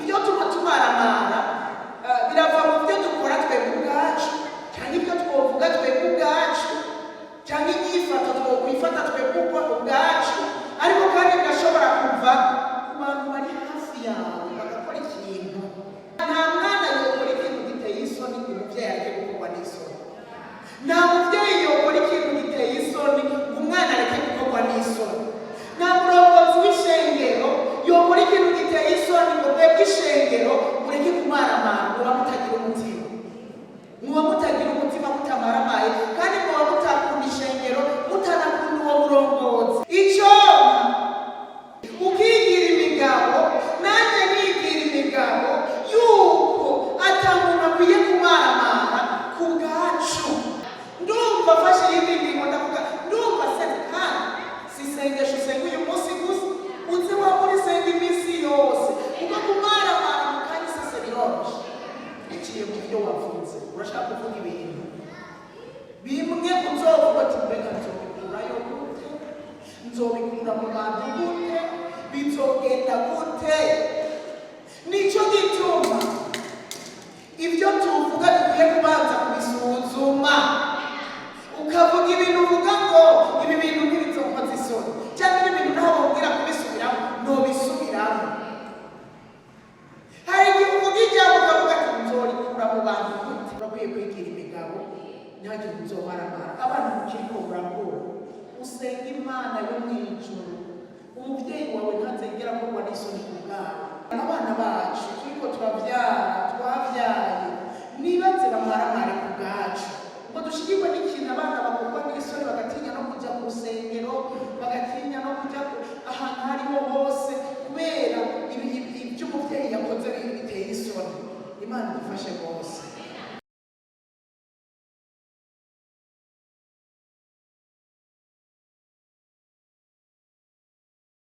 Ibyo tuma tumaramara birava mu byo dukora twebwe ubwacu, cyangwa ibyo twovuga twebwe ubwacu, cyangwa inyifato twokwifata twebwe ubwacu. Ariko kandi birashobora kuva ku bantu bari hafi yawe bagakora ikintu. Nta mwana yokora ikintu giteye isoni ngo umubyeyi areke gukorwa n'isoni. Nta mubyeyi yokora ikintu giteye isoni ngo umwana areke gukorwa n'isoni. Nta murongozi w'ishengero yokora ikintu giteye isoni ngo mwebwe ishengero mureke kumaramara. Muba mutagira umutima, muba mutagira umutima, mutamaramaye, kandi muba mutakunda ishengero, mutanakunda uwo murongozi. Icyo ukigira imigabo, nanjye nigira imigabo yuko ata muntu akwiye kumaramara ku bwacu. Ndumva afashe iyindi ngingo, ndavuga, ndumva senze. Kandi si isengesho usenga uyu munsi gusa, uze waba urisenga iminsi yose, kuko kumaramara mu kanya isese biroroshye, biciye mu byo wavuze. Urashaka kuvuga ibintu bimwe uzovuga ati: "Mbega nzobikurayo gute? Nzobikura mu bantu gute? Bizogenda gute?" Nicyo gituma ibyo tuvuga dukwiye kubanza kubisuzuma. Ukavuga ibintu uvuga ngo ibi bintu ntibizonkoza isoni, cyangwa ibi bintu ntaho wabwira kubisubiramo, ntobisubiramo. Hari igihe uvuga ijambo ukavuga ati: "Nzorikura mu bantu gute?" Urakwiye kwigira imigabo, ntihagire uzomaramara. Abana mukiriko murakura, usenga Imana yo mu ijuru, umubyeyi wawe ntazegera akorwa n'isoni ku bwawe. Abana bacu turiko turavyara, twavyaye, nibaze bamaramare ku bwacu, ngo dushigirwe n'ikintu abana bakorwa n'isoni, bagatinya no kuja ku rusengero, bagatinya no kuja ahantu aho ariho hose kubera ibyo umuvyeyi yakoze biteye isoni. Imana idufashe rwose.